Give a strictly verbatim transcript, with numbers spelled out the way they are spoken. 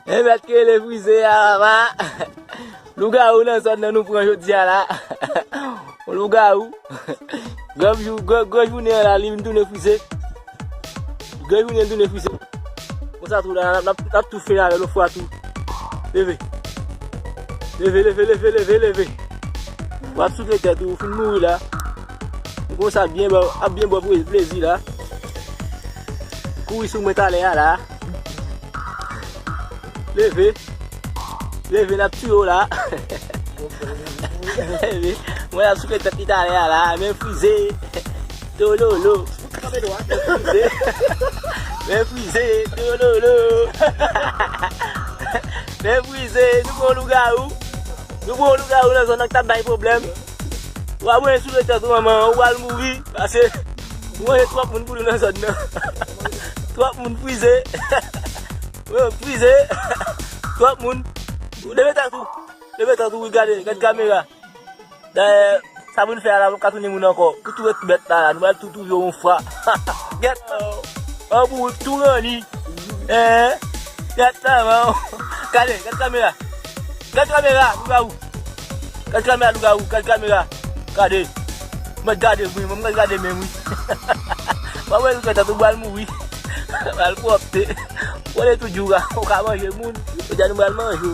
E mèt ki rele Frize a, papa. Lougawou nan zòn nan nou pran jodi a la. Yon lougawou. Gran jou, gran, gran jounen an la, li vin tounen Frize. Gran jounen l tounen Frize. Konsa tou la, n ap, n ap, n ap tou fini avè l yon fwa tou. Leve. Leve, leve, leve, leve, leve. W ap soufle tèt ou, ou fin mouri la. Konsa byen ba, ap byen ba w plezi la. Kouri sou mwen talè a la. Leve. Leve, n ap tiye w la. Leve. Mwen ap soufle tèt li talè a la. Men Frize. Tololo. Frize. Men Frize. Tololo. Men Frize. Nou pran lougawou. Nou pran lougawou nan zòn nan k t ap bay pwoblèm. W ap manje soufle tèt ou manman. Ou pral mouri. Pase ou manje twòp moun pou nou nan zòn nan. Twòp moun Frize. Wi, Frize. Twòp moun. Leve tèt ou. Leve tèt ou, wi, gade, gade kamera. Dayè, sa pou n fè a la, nou ka tounen moun ankò. Pou tou ret bèt la, la, nou pral tou touye yon fwa. Gèt la, an bourik tou ranni. Hein? Gèt la, man. Gade, gade kamera. Gade kamera, lougawou. Gade kamera, lougawou, gade kamera. Gade. Mwen gade, wi, mwen gade menm, wi. Mwen wè, ou pral mouri. Pral pwòpte. Wole tou djou a, ou ka manje moun. Ou di a nou pral manje w.